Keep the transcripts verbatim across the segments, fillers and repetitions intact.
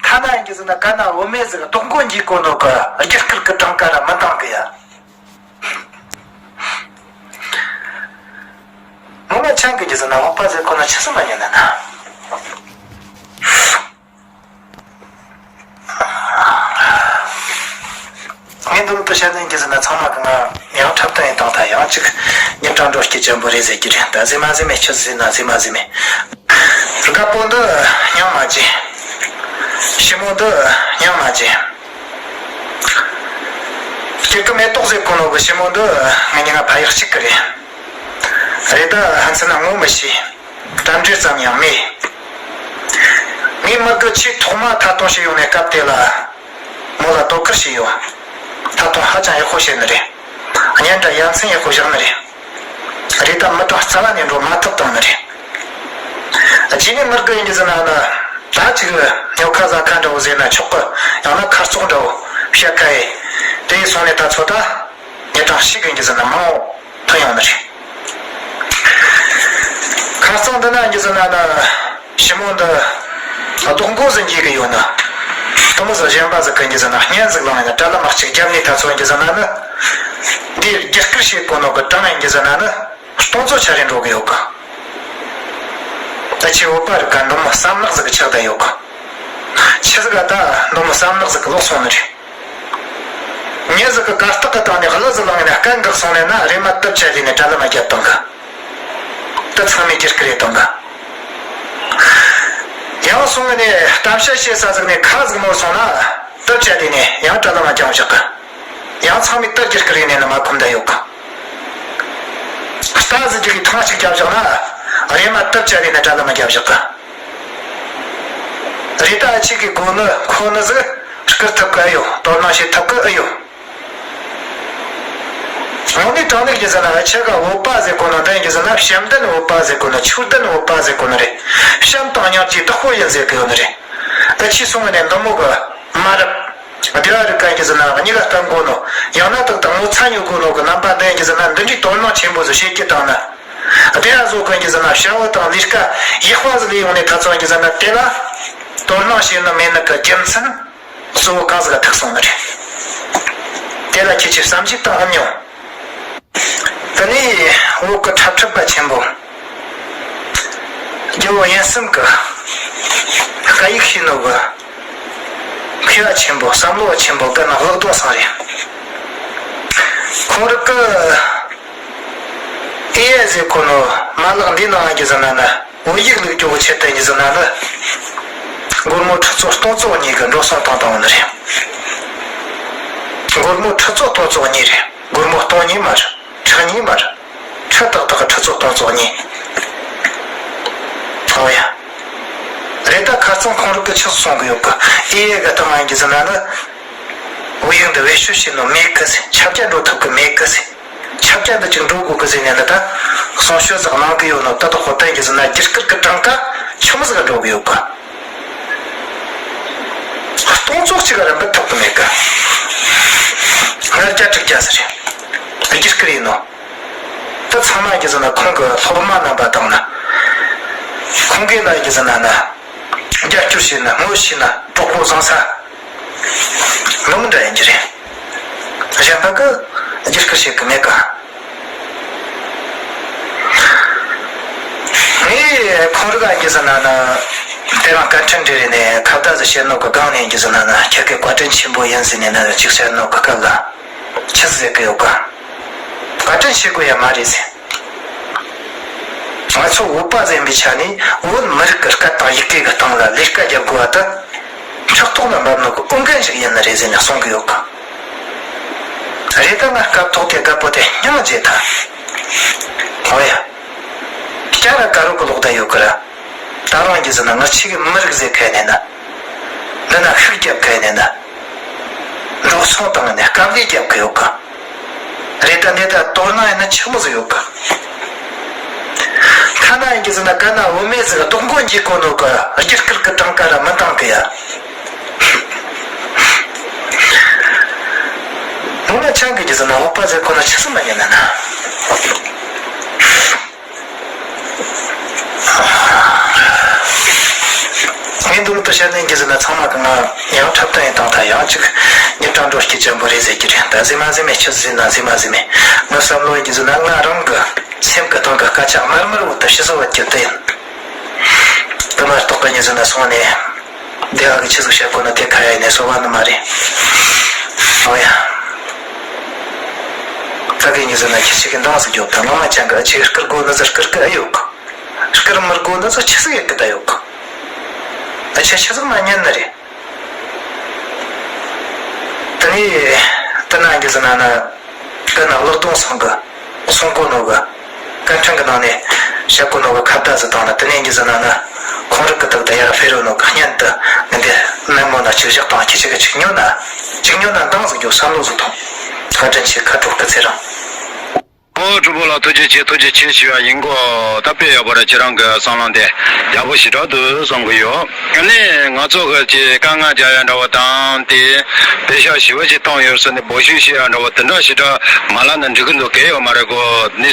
ཐ་ན་ཡིན་གྱི་ཟེར་ན་ག་ན་བུད་མེད་ཟིག་རྡོག་མགོ་འགྱིག་གོ་ནོ་གི་རྒྱུ་སྐར་གི་གྲངས་ཀ་ར་མི་འདང་གི་ཡ། ངོ་མ་ཆང་གི་གྱི་ཟེར་ན་འོག་པ་ཟེར་ཁོ་ན་ཆི་སུ་མ་ཉན་ན་ན། ངས་འདི་ལོ་དུ་བཤད་ནས་གྱི་ཟེར་ན་ཚང་མ་གི་ང་ཡང་འཁྲབ་སྟོན་ཡིན་དང་ད་ཡང་ཅིག་ཉིན་གྲངས་འགྲོ་སྐྱིད་ཅན་པོ་རེད་ཟེར་གྱི་རེད། ད་ཟེ་མ་ཟེ་མེ་ཆི་ཟེར་ན་ཟེ་མ་ཟེ་མེ། དགའ་པོ་འདི་སྙིང་མ་བརྗེད། ཞི་མོ་འདི་སྙིང་མ་བརྗེད། སྐྱིད་གི་མེ་ཏོག་ཟེར་གོ་ནོ་གི་ཞི་མོ་འདི་ང་གཉིས་ང་ཕ་ཡག་གཅིག་གི་རེད། རེད་ད་ཧན་ཚ་ན་ངོ་མི་ཤེས། གྲ་འབྲེལ་ཙམ་ཡང་མེད། ངའི་མི་དགུ་ཆེས་ཐོག་མ་ཐད་གཏོང་བྱས་ཡོང་ནས་སྐབས་དེ་ལ། མོ་ལ་དོ་ཁུར་བྱས་ཡོད། ད་དུང་ཧ་ཅང་ཡག་པོ་བྱས་ནི་རེད། བརྙན་འདྲ་ཡ་མཚན་ཡག་པོ་བཞག་ནི་རེད། རེད་ད་མི་གྲངས་རྩ་བ་ནས་འགྲོ་མ་ཐུབ་བཏང་ནི་རེད། རྗེས་ནས་མི་དགུ་ཡིན་གྱི་ཟེར་ན་ནི། ད་ཅིག་ཉོ་ཁ་ཟ་ཁ་འདྲ་བོ་ཟེར་ན་ཆོག་གི། ཡང་ན་ཁ་བཙོག་འདྲ་བོ་བཤད་ཁ་ཡེ། དེ་ཡི་སོང་ནས་ད་ཚོ་ད། ཉེ་གྲངས་ཤིག་གི་ཡིན་གྱི་ཟེར་ན་མང་བོ་ཐོན་ཡོང་ནི་རེད། ཁ་རྩང་འདི་ན་ཡིན་གྱི་ཟེར་ན་ནི། ཞི་མོ་འདི། རྡོག་མགོ་ཟིག་འགྱིག་གི་ཡོད་ན། དུ་མོ་ཟིག་གཞན་པ་ཟིག་གི་ཡིན་གྱི་ཟེར་ན་བརྙན་ཟིག་བླངས་ཡིན་ན་གྲ་ལ་མ་གཅིག་རྒྱབ་ནས་ད་ཚོ་ཡིན་གྱི་ཟེར་ན་ནི། འདིའི་རྒྱུ་སྐར་བྱེད་གོ་ནོ་གི་གྲངས་ཡིན་གྱི་ཟེར་ན་ནི། སྟོང་ཚོ་ཆ་རེ་འགྲོ་གི་ཡོད་གི། ད་ཁྱེད་བོད་པ་རིགས་ག་འདི་མོ་བསམ་ནག་ཟིག་གི་ཆགས་བསྡད་ཡོད་གི། ཆི་ཟིག་ག་ད་འདི་མོ་བསམ་ནག་ཟིག་གི་ལོག་སོང་ནི་རེད། མྱི་ཟིག་གི་གར་སྟེགས་གི་སྟེང་ནས་གླུ་ཟིག་བླངས་ནས་སྐད་འགག་སོང་ནས་ན་རེ་མ་སྟབས་བཅད་དེ་ནས་གྲ་ལ་མ་རྒྱབ་བཏང་གི། ད་ཚང་མས་རྒྱུ་སྐར་རེ་བཏང་གི། ཡང་སོང་ནས་གཏམ་བཤད་བྱེད་ས་ཟིག་ནས་ཁ་ཟིག་ནོར་སོང་ན་སྟབས་བཅད་དེ་ནས་ཡང་གྲ་ལ་མ་རྒྱབ་བཞག་གི། ཡང་ཚང་མས་ད་རྒྱུ་སྐར་རེ་ནས་ན་མ་ཁོམ་བསྡད་ཡོད་གི། རྟ་ཟིག་གི་ཐང་གཅིག་རྒྱབ་བཞག་ན་རེ་མ་སྟབས་བཅད་དེ་ནས་གྲ་ལ་མ་རྒྱབ་བཞག་གི། རེད་ད་ཨ་ཅིག་གི་གོ་ནི་ཁོ་ནི་ཟིག་སྐུར་ཐུབ་གི་ཨེ་ཡོད། དོ་སྣང་བྱེད་ཐུབ་གི་ཨེ་ཡོད། དངོས་གནས་དྲང་གནས་ཀྱི་ཟེར་ན་ཨ་ཆེ་ག་བོད་པ་ཟེར་གོ་ནོ་འདི་ཡིན་གྱི་ཟེར་ན་བྱམས་ལྡན་བོད་པ་ཟེར་གོ་ནོ་ཆོས་ལྡན་བོད་པ་ཟེར་གོ་ནོ་རེད། བྱམས་དང་སྙིང་རྗེ་བདག་པོ་ཡིན་ཟེར་གི་ཡོད་ནི་རེད། ཨ་ཆེ་སོང་ངས་ནས་འདི་མོ་གི་མ་རབས། སྡེ་བ་རིགས་གན་གྱི་ཟེར་ན་གཉིས་ཀ་བསྟན་གོ་ནོ། ཡང་ན་དག་དང་ངོ་ཚ་ཉོ་གོ་ནོ་གི་རྣམ་པ་འདི་ཡིན་གྱི་ཟེར་ན་འདི་འདྲའི་དོ་སྣང་ཆེན་པོ་ཟིག་བྱེད་ཀྱི་བཏང་ན། སྡེ་བ་བཟོ་གན་གྱི་ཟེར་ན་བྱ་བ་དང་ལས་ཀ་ཡག་པ་ཟིག་ལས་ཡོང་ནས་ད་ཚོ་ཡིན་གྱི་ཟེར་ན་དེ་ལ་དོ་སྣང་བྱེད་ནི་མེད་ནི་གི་རྒྱུ་མཚན་གཙོ་བོ་གང་ཟིག་ལ་ཐུག་སོང་ནི་རེད། དེ་ལ་ཁྱེད་ཀྱིས་བསམ་གཞིག་དང་ཨ་མྱོང་། དེ་ནས་བོད་ཀྱི་འཁྲབ་ཁྲིད་པ་ཆེན་པོ། རྒྱལ་བོ་ཡིན་སེམས་ཀྱི་སྐད་ཡིག་ཤེས་ནོ་གི་མཁས་པ་ཆེན་པོ་བསམ་བློ་ཆེན་པོ་གི་ནང་བློ་གཏོང་སང་རེད། ཁོང་རིགས་ཀྱི་ཨེ་ཡ་ཟེར་ཁོ་ནོ་མ་ལག་འདི་ནང་གི་ཟེར་ན་ན་བོད་ཡིག་ལུགས་སྐྱོ་བོ་ཆེད་དུ་ཡིན་ཟེར་ན་ནི། སྒོར་མོ་ཁྲི་ཚོ་སྟོང་ཚོ་གཉིས་ཀྱི་འགྲོ་སོང་བཏང་བཏང་བ་ནི་རེད། སྒོར་མོ་ཁྲི་ཚོ་སྟོང་ཚོ་གཉིས་རེད། སྒོར་མོ་སྟོང་གཉིས་མ་རེད། ཁྲི་གཉིས་མ་རེད། ཁྲི་ཏག་ཏག་གི་ཁྲི་ཚོ་སྟོང་ཚོ་གཉིས། ཨོ་ཡ། རེད་ད་ཁ་རྩང་ཁོང་རིགས་ཀྱི་ཆགས་སོང་གི་ཡོད་གི། ཨེ་ཡ་གི་སྟེང་ང་ཡིན་གྱི་ཟེར་ན་ནི། བོད་ཡིག་འདི་བེད་སྤྱོད་བྱེད་ནོ་མེད་གི་ཟེར། ཁྱབ་རྒྱ་འགྲོ་ཐུབ་གི་མེད་གི་ཟེར། ཁྱབ་རྒྱ་འདི་ཅིག་འགྲོ་དགོས་གི་ཟེར་ནས་འདི་ད་གསུང་ཤོད་ཟིག་གནང་གི་ཡོད་ནོ་ད་དུ་ཧོ་བསྟན་གྱི་ཟེར་ན་རྒྱུ་སྐར་གི་གྲངས་ཀ་ཆི་མོ་ཟིག་ག་འགྲོ་གི་ཡོད་གི། སྟོང་ཚོ་གཅིག་ག་ར་འབུད་ཐུབ་གི་མེད་གི། ང་བརྒྱ་དྲུག་བརྒྱ་ཟེར་རེད། རྒྱུ་སྐར་ཡིན་ནོ། ད་ཚང་མ་གྱི་ཟེར་ན་ཁོང་གི་སློབ་མ་རྣམ་པ་དང་ན། ཁོང་གི་ལ་གྱི་ཟེར་ན་ན། རྒྱབ་སྐྱོར་བྱས་ན་ངོ་ཤེས་ན་གྲོགས་པོ་བཟང་ས། ནོ་མི་འདྲ་ཡིན་གྱི་རེད། གཞན་པ་གི་རྒྱུ་སྐར་བྱེད་གི་མེད་ག། ངས་ཁོང་རིགས་ཨ་གྱི་ཟེར་ན་ན། དེ་རིང་སྐད་འཕྲིན་འབྲེལ་རེ་ནས་ཁ་བརྡ་ཟིག་བྱེད་ནོ་གི་སྒང་ནས་གྱི་ཟེར་ན་ན་ཁྱེད་ཀྱི་བཀའ་དྲིན་ཆེན་པོ་ཡིན་ཟེར་ནས་ན་ཅིག་བཤད་ནོ་གི་སྐབས་ལ། ཆི་ཟེར་གི་ཡོད་ག། བཀའ་དྲིན་ཆེ་དགོས་ཡ་མ་རེད་ཟེར། ང་ཚོ་བོད་པ་ཟེར་བའི་ཆ་ནས་བོད་མི་རིགས་ཀྱི་སྐད་དང་ཡི་གེ་གི་སྟེང་ལ་ལས་ཀ་རྒྱབ་དགོས་པ་དེ་ཕྱོགས་གཏོགས་ལ་འབབ་ནོ་གི་འོས་འགན་ཞིག་ཡིན་ནི་རེད་ཟེར་ནས་གསུང་གི་ཡོད་གི། རེད་ད་ང་སྐབས་ཐོག་དེ་རྒད་པོ་དེ་སྙིང་རྗེ་ཐལ། ཨོ་ཡ། སྐྱ་ར་དཀར་རོ་གི་ལོག་བསྡད་ཡོད་གི་ར། ད་རང་གི་ཟེར་ན་ང་ཆི་གི་མི་རིགས་ཟེར་མཁན་ནས་ན། འདི་ན་ཤུགས་རྒྱབ་མཁན་ནས་ན། འགྲོ་སོང་བཏང་ནས་དཀའ་ལས་རྒྱབ་གི་ཡོད་གི། རེད་ད་འདི་ད་དོ་སྣང་ཡིན་ན་ཆི་མོ་ཟིག་ཡོད་གི། ཐ་ན་ཡིན་གི་ཟེར་ན་ག་ན་བུད་མེད་ཟིག་རྡོག་མགོ་འགྱིག་གོ་ནོ་གི་རྒྱུ་སྐར་གི་གྲངས་ཀ་ར་མི་འདང་གི་ཡ། ངོ་མ་ཆང་གི་གི་ཟེར་ན་འོག་པ་ཟེར་ཁོ་ན་ཆི་ཟིག་མ་ཉན་ན་ན། ངས་ འདུག་ཏུ་བཤད་ནས་གི་ཟེར་ན་ཚང་མ་གི་ང་ཡང་འཁྲབ་སྟོན་ཡིན་དང་ད་ཡང་ཅིག་ཉི་གྲང་འགྲོ་སྐྱིད་ཅན་པོ་རེད་ཟེར་གི་རེད། ད་ཟེ་མ་ཟེ་མེ་ཆི་ཟེར་ན་ཟེ་མ་ཟེ་མེ་ང་བསམ་བློ་ཡིན་གི་ཟེར་ན་ང་རང་གི་སེམས་གི་སྟེང་གི་སྐད་ཆ་དམར་དམར་བོ་ད་ཤི་སོ་བ་གི་དེ་ཡིན། དེ་མ་གཏོགས་པ་ཡིན་ཟེར་ན་སོང་ནས་དེ་ཨ་གི་ཆི་ཟིག་བཤད་དགོས་ན་དེ་ཁ་ཡ་ནས་སོ་བ་ནི་མ་རེད། ཨོ་ཡ། ད་གི་ཡིན་ཟེར་ན་ཁྱི་ཆི་གི་འདང་ཟིག་རྒྱོབ་ད་ང་མ་ཅང་གི་ཨ་ཆི་སྐུར་དགོས་ནི་ཟེར་སྐུར་གི་ཨ་ཡོད་གི། སྐུར་མི་དགོས་ནི་ཟེར་ཆི་ཟིག་ཡོད་གི་ད་ཡོད་གི། ཨ་ཆི་ཆི་ཟིག་མ་ཉན་ནི་རེད། དེ་ནས་དེ་ན་གི་ཟེར་ན་ན་དེ་ན་བློ་གཏོང་སང་གི་སོང་གོ་ནོ་གི་སྐད་འཕྲིན་གི་ནང་ནས་བཤད་གོ་ནོ་གི་ཁ་བརྡ་ཟིག་བཏང་ན་དེ་ནས་གི་ཟེར་ན་ན་ཁོང་རིག་གི་དག་དེ་ཡར་ཕེ་རོ་ནོ་གི་སྙན་དུ་ནི་འདི་ནན་མོ་ན་ཅིག་བཞག་དང་ཁྱི་ཆི་གི་ཅིག་ཉོ་ན་ཅིག་ཉོ་ན་འདང་ཟིག་རྒྱོ་བསམ་བློ་ཟིག་ཐོངས། བཀའ་དྲིན་ཆེ། ཁ་དྲོ་སྐུ་ཚེ་རིང་། ཨོ་གྲོགས་པོ་ལགས་ཐུགས་རྗེ་ཆེ། ཐུགས་རྗེ་ཆེ་ཞུ་བ་ཡིན་གོ། ད་དཔེ་ཡག་པོ་རེད། ཁྱེད་རང་གི་བསམ་བློ་དེ་ཡག་པོ་ཞེ་དྲག་འདུག་བསམ་གི་ཡོད། ཨ་ནི་ང་ཚོ་གི་ཅིག་དཀའ་ངལ་རྒྱག་ཡ་འདྲ་བོ་དང་དེ་པེ་ཤག་ཞེ་པོ་ཅིག་བཏང་ཡོད་ཟེར་ནས་འབོད་ཞུ་བྱེད་ཡ་འདྲ་བོ་དེ་འདྲ་ཞེ་དྲག་མ་ལབ་ན་འགྲིག་གི་འདུག་གལ་ཡོད་མ་རེད་གོ། ནི་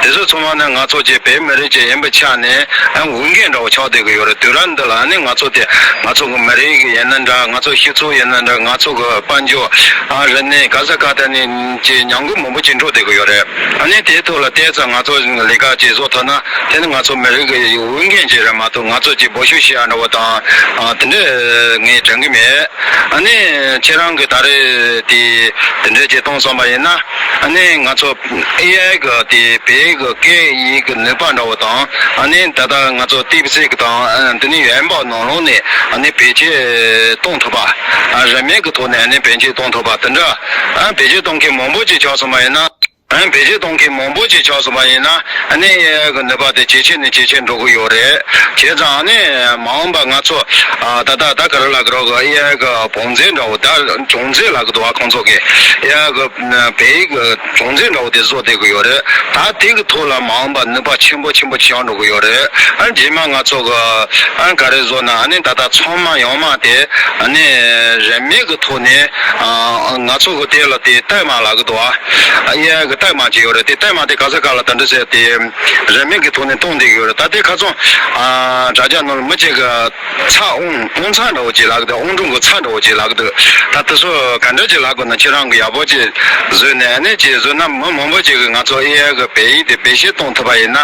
དེ་ཚོ་ཚང་མ་ནི་ང་ཚོ་ཅིག་བོད་མི་རིགས་ཅིག་ཡིན་པའི་ཆ་ནས་ཨ་འོས་འགན་འདྲ་བོ་ཆགས་བསྡད་གི་ཡོད་རེད། དུས་རབས་འདི་ལ་ཨ་ནི་ང་ཚོ་དེ་ང་ཚོ་གི་མི་རིགས་ཡིན་ན་འདྲ། ང་ཚོ་སྤྱི་ཚོགས་ཡིན་ན་འདྲ། ང་ཚོ་གི་དཔལ་འབྱོར་ཨ་རིག་གནས་ག་ས་ག་ཐད་ནས་ཀྱི་ཉམས་རྒུད་མང་པོ་ཅིག་འགྲོ་བསྡད་ཀྱི་ཡོད་རེད། ཨ་ནི་དེའི་ཐོག་ལ་བལྟས་ཙང་ང་ཚོ་ལས་ཀ་ཅིག་བཟོ་ཐུབ་ན་དེ་ནི་ང་ཚོ་མི་རིགས་ཀྱི་འོས་འགན་ཅིག་རེད་མ་གཏོགས་ང་ཚོ་ཅིག་འབོད་ཞུ་བྱེད་ཡ་འདྲ་བོ་དང་ཨ་དེ་འདྲ་ངས་དྲན་གི་མེད། ཨ་ནི་ཁྱེད་རང་གི་ད་རེས་དེ་དེ་འདྲ་ཅིག་གཏོང་བསམ་པ་ཡིན་ན་ཨ་ནི་ང་ཚོ་ཨེ་ཨའི་གི་དེ་བོད་ཡིག་གི་སྐད་ཡིག་གི་ནུས་པ་འདྲ་བོ་དང་ཨ་ནི་ད་ལྟ་ང་ཚོ་ཏིབ་སི་གི་དང་ཨ་དེ་ནི་ཡོན་འབབ་ནང་ལོགས་ནས་ཨ་ནི་བེད་སྤྱོད་གཏོང་ཐུབ་པ། ཨ་རིན་མེད་ཀྱི་ཐོག་ནས་ཨ་ནི་བེད་སྤྱོད་གཏོང་ཐུབ་པ་དེ་འདྲ། ཨ་བེད་སྤྱོད་གཏོང་མཁན་མང་པོ་ཅིག་ཆགས་སོང་བ་ཡིན་ན། ཨ་བེད་སྤྱོད་གཏོང་མཁན་མང་པོ་ཅིག་ཆགས་སོང་བ་ཡིན་ན་ཨ་ནི་ཨེ་ཨའི་གི་ནུས་པ་དེ་ཇེ་ཆེ་ནས་ཇེ་ཆེ་འགྲོ་གི་ཡོད་རེད། བྱས་ཙང་ཨ་ནི་མ་འོངས་པ་ང་ཚོ་ཨ་ད་ལྟ་ད་ག་རེ་ལབ་ཀྱི་རེད་གི་ཨེ་ཨའི་གི་བང་མཛོད་འདྲ་བོ་ད་ཅུང་ཟད་ལབ་ཀྱི་འདུག་བ། ཁོང་ཚོ་གི་ཨེ་ཨའི་གི་བོད་ཡིག་གི་ཅུང་ཟད་འདྲ་བོ་དེ་བཟོ་བསྡད་ཀྱི་ཡོད་རེད། ད་དེ་གི་ཐོག་ལ་མ་འོངས་པ་ནུས་པ་ཆེན་པོ་ཆེན་པོ་ཆགས་འགྲོ་གི་ཡོད་རེད། ཨ་རྗེས་མ་ང་ཚོ་གི་ཨ་ག་རེ་བཟོ་ན་ཨ་ནི་ད་ལྟ་ཚང་མ་ཡོང་མ་དེ་ཨ་ནི་རིན་མེད་ཀྱི་ཐོག་ནས་ཨ་ང་ཚོ་གི་དེ་ལ་དེ་གཏའ་མ་ལབ་ཀྱི་འདུག་ཨ། ཨེ་ཨའི་གི་གཏའ་མ་ཅིག་ཡོད་རེད། དེ་གཏའ་མ་དེ་ག་ས་ག་ལ་ད་འདྲ་ཟེར་དེ་རིན་མེད་ཀྱི་ཐོག་ནས་གཏོང་བསྡད་ཀྱི་ཡོད་རེད། ད་དེ་ཁ་སང་ཨ་དྲ་རྒྱ་ནང་ལ་མི་གཅིག་གི་ཚ་ཨོང་ཨོང་ཚ་འདྲ་བོ་ཅིག་ལབ་ཀྱི་འདུག་ཨོང་ཀྲུང་གི་ཚ་འདྲ་བོ་ཅིག་ལབ་ཀྱི་འདུག་ད་དེ་ཚོ་ག་འདྲ་ཅིག་ལབ་དགོས་ན་ཁྱེད་རང་གི་ཡག་པོ་ཅིག་བཟོས་ནས་ཨ་ནི་ཅིག་བཟོས་ན་མི་མང་པོ་ཅིག་གི་ང་ཚོ་ཨེ་ཨའི་གི་བོད་ཡིག་དེ་བེད་སྤྱོད་གཏོང་ཐུབ་པ་ཡིན་ན་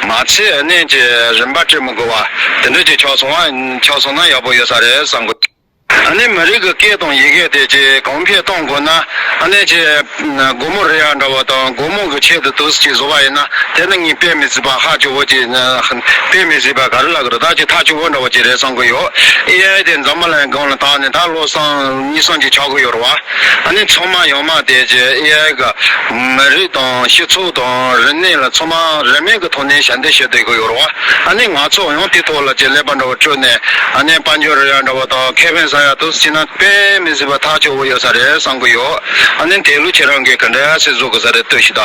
མ་ཚད་ཨ་ནི་ཅིག་རིན་པ་སྤྲོད་མི་དགོས་པ་དེ་འདྲ་ཅིག་ཆགས་སོང་བ་ཆགས་སོང་ན་ཡག་པོ་ཡོད་ས་རེད་བསམ་གི། ཨ་ནི་མི་རིགས་ཀྱི་སྐད་དང་ཡི་གེ་དེ་ཅིག་གོང་འཕེལ་གཏོང་དགོས་ན་ཨ་ནི་ཅིག་སྒོར་མོ་རེ་ཡ་འདྲ་བོ་དང་སྒོར་མོ་གི་ཆེད་དུ་དུས་ཅིག་བཟོ་བ་ཡིན་ན་དེ་ནི་ངས་དཔེ་མི་སྲིད་པ་ཧ་ཅོ་བོ་ཅིག་དཔེ་མི་སྲིད་པ་ག་རེ་ལབ་དགོས་རེད། ད་ཅིག་ཐག་ཆོད་པོ་འདྲ་བོ་ཅིག་རེད་བསམ་གི་ཡོད། ཨེ་ཨའི་དེ་འཛམ་བུ་གླིང་སྒང་ལ་བཏང་ནས་ད་ལོ་གསུམ་གཉིས་གསུམ་ཅིག་ཆགས་གི་ཡོད་རེད་བ། ཨ་ནི་ཚང་མ་ཡོང་མ་དེ་ཅིག་ཨེ་ཨའི་གི་མི་རིགས་དང་སྤྱི་ཚོགས་དང་རིག་གནས་ལ་ཚང་མ་རིན་མེད་ཀྱི་ཐོག་ནས་ཞབས་འདེགས་ཞུ་བསྡད་ཀྱི་ཡོད་རེད་བ། ཨ་ནི་ང་ཚོ་ཡང་དེ་ཐོག་ལ་ཅིག་ཀླད་པ་འདྲ་བོ་དཀྲུགས་ནས་ཨ་ནི་དཔལ་འབྱོར་རེ་ཡ་འདྲ་བོ་དང་ཁེ་ཕན་ཟ་ཡ་དུ་བྱས་ན་དཔེ་མི་སྲིད་པ་ཐག་ཆོད་པོ་ཡོད་ས་རེད་བསམ་གི་ཡོད། ཨ་ནི་དེ་ལུགས་ཁྱེད་རང་གིས་ག་འདྲ་སེ་བཟོ་དགོས་ས་རེད་ལྟོས་ཤིག་ད།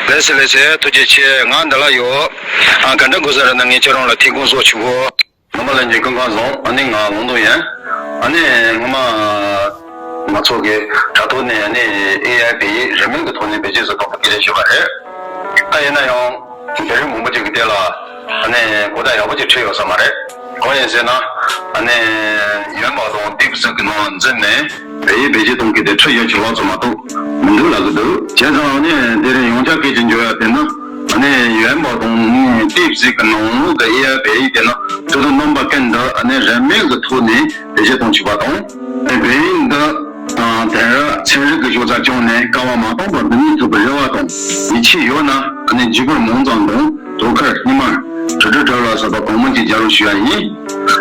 ལགས་སེ་ལགས་སེ་ཐུགས་རྗེ་ཆེ། ང་འདི་ལ་ཡོད། ཨ་ག་འདྲ་དགོས་ས་རེད་ན་ངས་ཁྱེད་རང་ལ་ཐུགས་དགོངས་གསོལ་ཞུ་གོ། ནང་པ་ལྷན་རྒྱས་སྐུ་ཁམས་བཟང་། ཨ་ནི་ང་ལུང་རྟོགས་ཡིན། ཨ་ནི་སྔོན་མ་ང་ཚོ་གི་དྲ་ཐོག་ནས་ཨ་ནི་ཨེ་ཨའི་བོད་ཡིག་རིན་མེད་ཀྱི་ཐོག་ནས་བེད་སྤྱོད་བཟོ་སྟངས་སྐད་ཆ་ཞུས་པ་རེད། ད་ཡིན་ན་ཡང་དེ་རིང་མང་པོ་ཅིག་གི་དེ་ལ་ཨ་ནི་གོ་བརྡ་ཡག་པོ་ཅིག་འཕྲོད་ཡོད་ས་མ་རེད། གང་ཡིན་ཟེར་ན་ཨ་ནི་ཡོན་འབབ་དང་ཏིབ་སི་གི་ནང་འཛུལ་ནས་བོད་ཡིག་བེད་སྤྱོད་གཏོང་མཁན་དེ་ཁྲི་བཞི་བཅུ་ལྷག་ཙམ་མ་གཏོགས་མི་འདུག་ལབ་ཀྱི་འདུག་བྱས་ཙང་ཨ་ནི་དེ་རིང་ཡང་བསྐྱར་སྐད་ཆ་འཇོག་ཡ་དེ་ན། ཨ་ནི་ཡོན་འབབ་དང་ཏིབ་སི་གི་ནང་ལོགས་ཀྱི་ཨེ་ཨའི་བོད་ཡིག་དེ་ནི་ཁྲི་སྟོང་རྣམ་པ་ཀུན་ཏུ་ཨ་ནི་རིན་མེད་ཀྱི་ཐོག་ནས་བེད་སྤྱོད་གཏོང་ཆོག་པ་དང་། ཨ་ནི་བོད་ཡིག་འདི་དེང་རབས་ཚན་རིག་གི་ཤུགས་རྩ་བསྐྱངས་ནས་སྐལ་བ་མ་སྟོངས་པར་འདི་ནས་ཐོབ་པའི་རེ་བ་དང་ཡིད་ཆེས་ཡོད་ན་ཨ་ནི་བརྒྱུད་པར་མང་ཙམ་དང་དོ་ཁུར་སྙིང་མར་དྲིལ་བསྒྲགས་བྲལ་བ་ཟབ་པ་གང་མང་ཅིག་རྒྱག་རོགས་ཞུ་ཡ་ཡིན།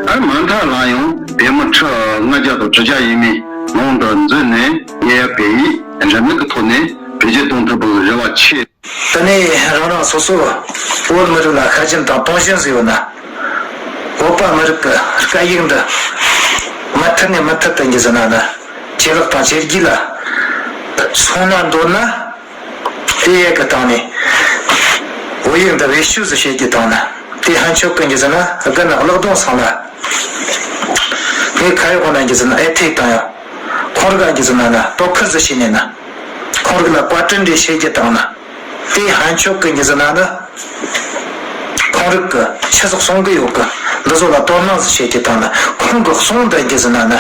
ཨ་ནི་མ་མཐའ་ལ་ཡང་བོད་མི་ཁྲི་ལྔ་བརྒྱ་དང་དྲུག་བརྒྱ་ཡས་མས་ནང་དུ་འཛུལ་ནས་ཨེ་ཨའི་བོད་ཡིག་རིན་མེད་ཀྱི་ཐོག་ནས་བེད་སྤྱོད་གཏོང་ཐུབ་པའི་རེ་བ་ཆེ། དེ་ནས་རང་རང་སོ་སོ་བོད་མི་རིགས་ལ་ཤ་ཞེན་དང་དུང་ཞེན་ཟིག་ཡོད་ན། བོད་པ་མི་རིགས་ཀྱི་སྐད་ཡིག་འདི་མུ་མཐུད་ནས་མུ་མཐུད་དུ་འགྱུར་ཟིན་ན་ནི་ཇེ་ལེགས་དང་ཇེ་རྒྱས་ལ་སོང་ན་འདོད་ན། དེ་ཡས་ཀྱི་སྟེང་ནས་བོད་ཡིག་འདི་བེད་སྤྱོད་ཟིག་བྱེད་རྒྱུ་དང་ན་དེ་ཧན་ཆོག་གི་འགྱུར་ཟིན་ན་དགུན་ན་གློག་སྡོང་སང་ལ་ངས་ཁ་ཡོག་ན་འགྱུར་ཟིན་ན་ཨེ་ཐེ་དང་ཡང་ཁོང་རིག་འགྱུར་ཟིན་ན་ན་དོ་ཁུར་ཟིག་བྱས་ནས་ན་ཁོང་རིག་ལ་བཀའ་དྲིན་འདྲ་བྱེད་རྒྱུ་དང་ན། དེ་ཧན་ཆོག་གི་འགྱུར་ཟིན་ན་ནི། ཁོ་ ཁོང་རིགས་ཀྱི་ཆི་ཟིག་གསུང་གི་ཡོད་གི། འདི་ཚོ་ལ་དོ་སྣང་ཟིག་བྱེད་ཀྱི་བཏང་ན། ཁོང་གི་གསུང་འདི་ཡིན་གྱི་ཟིན་ན་ན།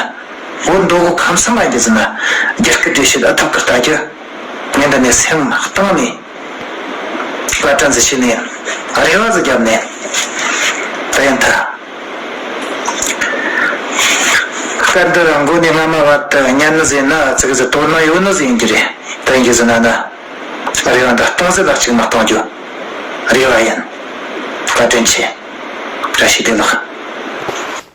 བོད་མདོ་དབུས་ཁམས་གསུམ་ལ་ཡིན་གྱི་ཟིན་ན། རྒྱ་སྐད་འགྲེལ་བཤད་ཨ་ཐུབ་ཀྱི་ལྟ་རྒྱུ། ངས་འདི་ནས་སེམས་གཏིང་ནས་བཀའ་དྲིན་ཟིག་བྱས་ནས། རེ་བ་ཟིག་བརྒྱབ་ནས། ད་ཡིན་ད། སྐབས་འདི་རང་མགོ་ནས་སྔ་མ་བར་དུ་ཉན་ནི་ཟིག་ན་ཙི་གེ་ཟིག་དོ་སྣང་ཡོད་ནི་ཟིག་ཡིན་གྱི་རེད། ད་ཡིན་གྱི་ཟིན་ན་ན། རེ་བ་འདི་གཏིང་ཟབ་ལ་གཅིག་མ་གཏོང་རྒྱུ། རེ་བ་ཡིན། བཀའ་དྲིན་ཆེ། བཀྲ་ཤིས་བདེ་ལེགས།